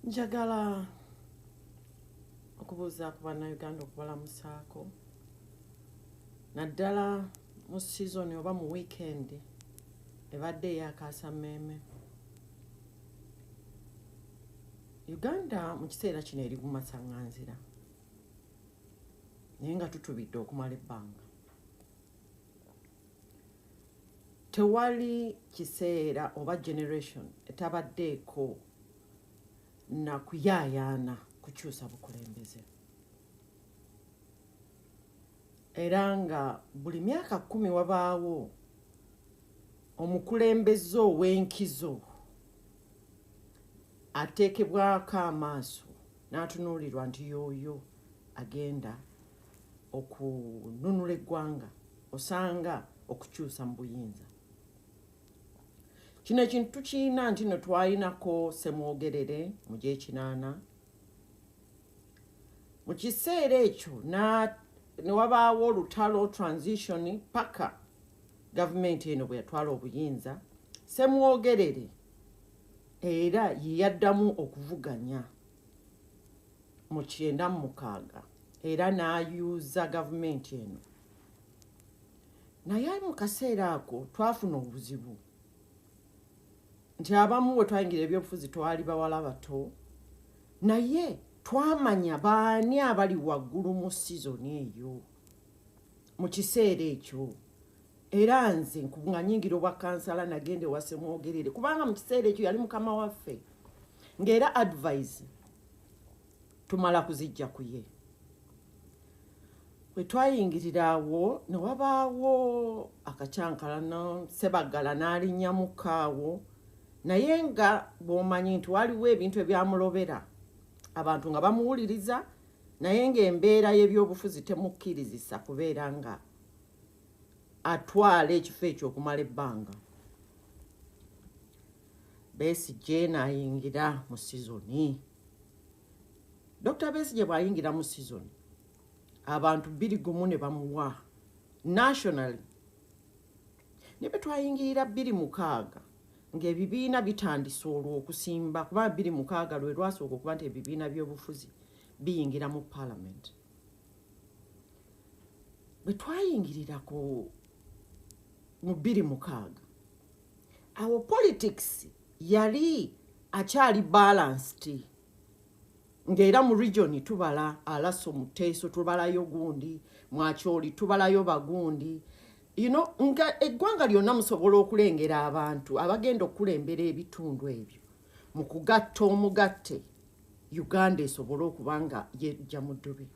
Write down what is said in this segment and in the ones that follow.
Njagala okubuuza ku bannayuganda, okubalamusaako naddala mu sizoni oba mu wiikendi ebadde eyakaasammeeme. Uganda mu kiseera kino eri mu masaŋŋanzira naye nga tutubidde okumala ebbanga. Tewali kiseera oba generation etabaddeeko na kuyaayaana kukyusa bukulembeze, era nga buli myaka 10 wabaawo omukulembeze ow'enkizo ateekebwako amaaso n'atunuulirwa nti y'oyo agenda okununula eggwanga osanga okukyusa mu buyinza. Kino ekintu tukiyina nti no twalinako Ssemwogerere mu gy'ekinaana. Mu kiseera ekyo ne wabaawo olutalo transition paka gavumenti eno bwe yatwala obuyinza. Ssemwogerere era ye yaddamu okuvuganya mu 96 era n'ayuuza gavumenti eno. Naye mu kaseera ako twafuna obuzibu nti abamu bwe twayingira ebyobufuzi twali bawala bato, naye twamanya baani abali waggulu mu sizoni eyo mu kiseera ekyo. Era nze nga nyingira obwa kansala nagenda ewa Ssemwogerere kubanga mu kiseera ekyo yali mukama waffe, ng'era advice tumala kuzijja ku ye. Bwe twayingirira awo ne wabaawo akacyankalano, Ssebaggala n'alinnyamuko awo, naye nga bw'omanyi nti waliwo ebintu ebyamulobera abantu nga bamuwuliriza, naye ng'embeera y'ebyobufuzi temukkirizisa kubeera nga atwala ekifo ekyo okumala ebbanga. Besigye n'ayingira mu sizoni. Dr. Besigye bw'ayingira mu sizoni, abantu 2 1 ne bamuwa nationally. Ne bwe twayingirira 2006 ng'ebibiina bitandise olwo okusimba, kuba 2006 lwe lwasooka okuba nti ebibiina by'obufuzi biyingira mu parliament. Bwe twayingirira ku mu 2006 awo politics yali akyali balanced, ng'era mu region tubala Alaso Muteeso, tubalayo gundi Mwakyoli, tubalayo bagundi, nga eggwanga lyonna musobola okulengera abantu abagenda okukulembera ebitundu ebyo mu kugatta omugatte Uganda esobole okuba nga yejja mu ddubi.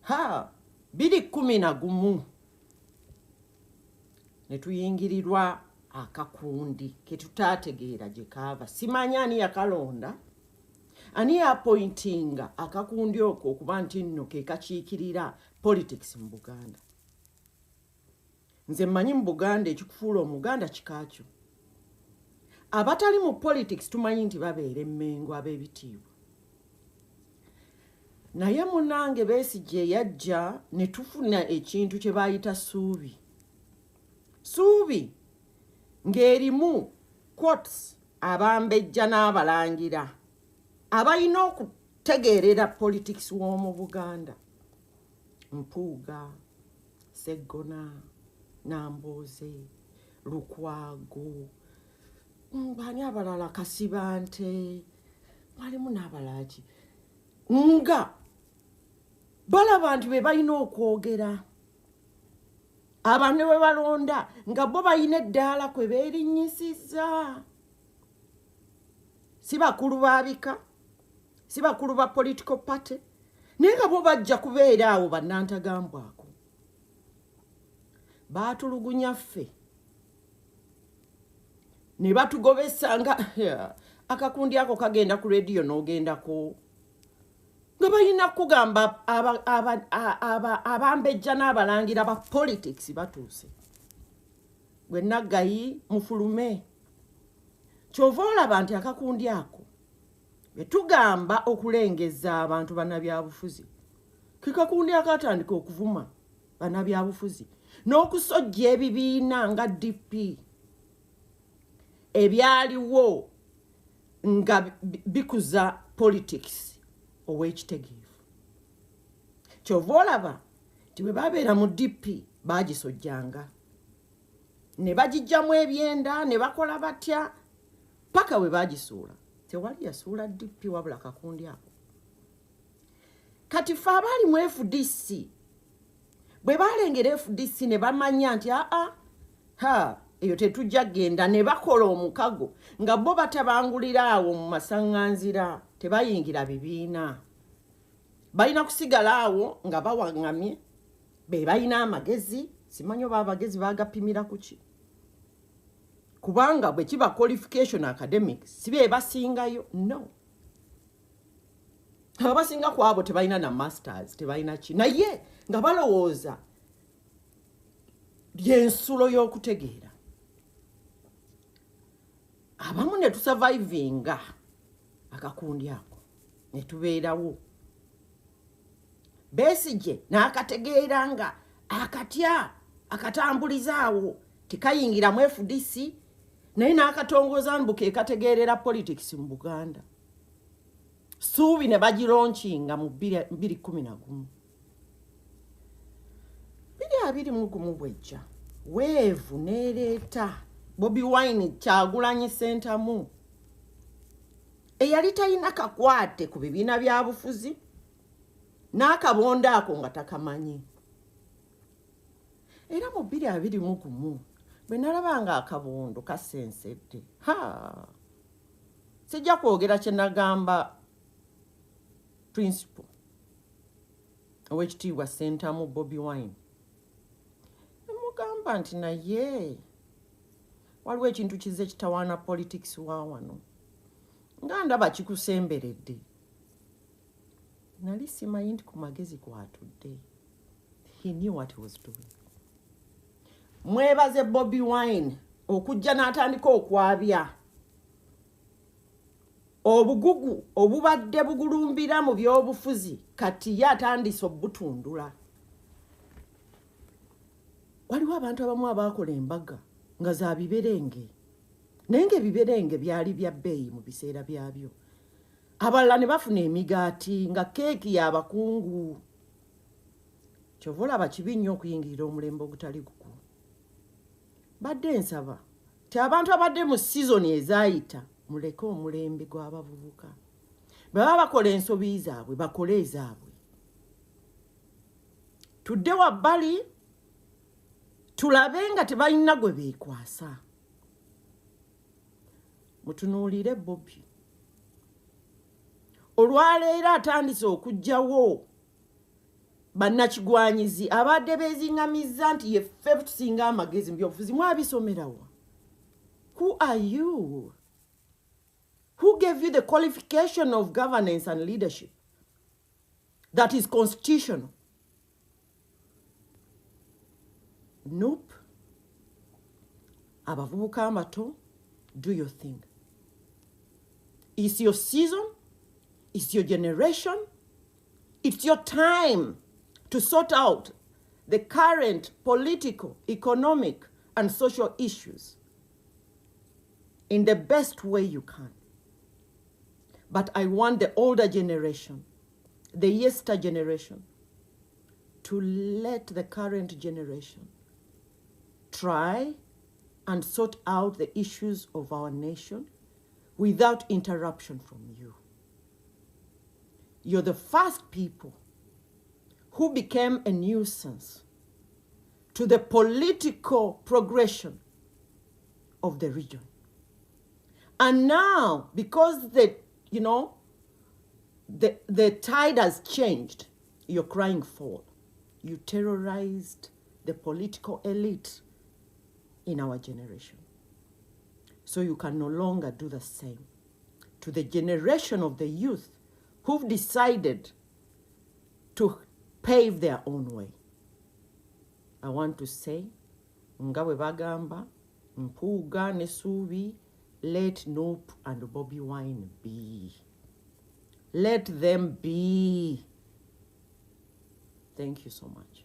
Ha, 2011 ne tuyingirirwa akakundi ke tutaategeera gye kaava. Simanyi ani yakalonda, ani yapointinga akakundi okwo okuba nti nno ke kakiikirira politics mu Buganda. Nze mmanyi mu Buganda ekikufuula Omuganda kikakyo. Abatali mu politics tumanyi nti babeera Emmengo ab'ebitiibwa, naye munange Besigye yajja ne tufuna ekintu kye baayita Suubi. Suubi ng'erimu quotes abambejja n'abalangira abalina okutegeerera politics w'omu Buganda, Mpuuga, Seggona, Nambooze, Lukwago, bani abalala, Kasibante, mwalimu n'abalaki, nga balaba nti be balina okwogera. Abantu ne bwe balonda nga bo balina eddaala kwe beerinnyisizza, si bakulu ba bika, si bakulu ba political party, naye nga bo bajja kubeera awo bannantagambwako. Baatulugunya ffe ne batugobesa nga akakundi ako kagenda ku rediyo n'ogendako nga balina kugamba abambejja n'abalangira ba politics batuuse gwe naggayi mufulume. Kyova olaba nti akakundi ako bwe tugamba okulengeza abantu bannabyabufuzi, ke kakundi akatandika okuvuma bannabyabufuzi n'okusojja ebibiina nga DP ebyaliwo. Nga bikuza politics ow'ekitegeevu. Kyova olaba nti bwe babeera mu DP bagisojjanga ne bagijjamu ebyenda ne bakola batya paka bwe bagisuula. Tewali yasuula DP wabula kakundi ako. Kati fe abaali mu FDC, bwe balengera FDC ne bamanya nti aa ha, eyo tetujja genda, ne bakola omukago nga bo batabangulira awo mu masaŋŋanzira, tebayingira bibiina, balina kusigala awo nga bawaŋŋamye be balina amagezi. Simanyi oba abagezi bagapimira ku ki, kubanga bwe kiba qualification academic si be basingayo. No, abasinga ku abo tebalina na masters, tebalina ki, naye nga balowooza lyensulo y'okutegeera. Abamu ne tusurvivinga akakundi ako ne tubeerawo. Besigye n'akategeera nga akatya akatambulizaawo tekayingiramu FDC, naye n'akatongoza mbu ke kategeerera politics mu Buganda. Suubi ne bagilaunchinga mu 2011. 2021 bwejja wave n'ereeta Bobi Wine, Kyagulanyi Sentamu, eyali talina kakwate ku bibiina bya bufuzi n'akabondo ako nga takamanyi. Era mu 2021 bwe nalaba nga akabondo kasensedde, ha, sijja kwogera kye nagamba principal Owekitiibwa Sentamu Bobi Wine. Nemugamba nti naye waliwo ekintu kize kitawaana politics wa wano nga ndaba kikusemberedde. Nali simanyi nti ku magezi kwatudde. He knew what he was doing. Mwebaze Bobi Wine okujja n'atandika okwabya obugugu obubadde bugulumbira mu byobufuzi. Kati ye atandise obutundula. Waliwo abantu abamu abaakola embaga nga za biberenge, naye ngaebiberenge byali bya bbeeyi mu biseera byabyo. Abalala ne bafuna emigaati nga keeki y'abakungu. Kyova olaba kibi nnyo okuyingirira omulembe ogutali gugwo. Badde nsaba ti abantu abadde mu sizoni ezaayita muleke omulembe gw'abavubuka. Bwe baba bakola ensobi zaabwe, bakole ezaabwe, tudde wabbali tulabe nga tebalina gwe beekwasa. Mutunuulire Bobi olwaleero atandise okuggyawo bannakigwanyizi abadde beeziŋŋamizza nti yeffe tusinga amagezi mu byobufuzi. Mwabisomerawa? Who are you? Who gave you the qualification of governance and leadership that is constitutional? Nope. Abavubuka abato, do your thing. It's your season, it's your generation, it's your time to sort out the current political, economic and social issues in the best way you can. But I want the older generation, the yester generation, to let the current generation try and sort out the issues of our nation without interruption from you. You're the first people who became a nuisance to the political progression of the region. And now, because the tide has changed, you're crying foul. You terrorized the political elite in our generation. So you can no longer do the same to the generation of the youth who've decided to pave their own way. I want to say, nga bwe bagamba, Mpuuga ne Suubi, let NUP and Bobi Wine be. Let them be. Thank you so much.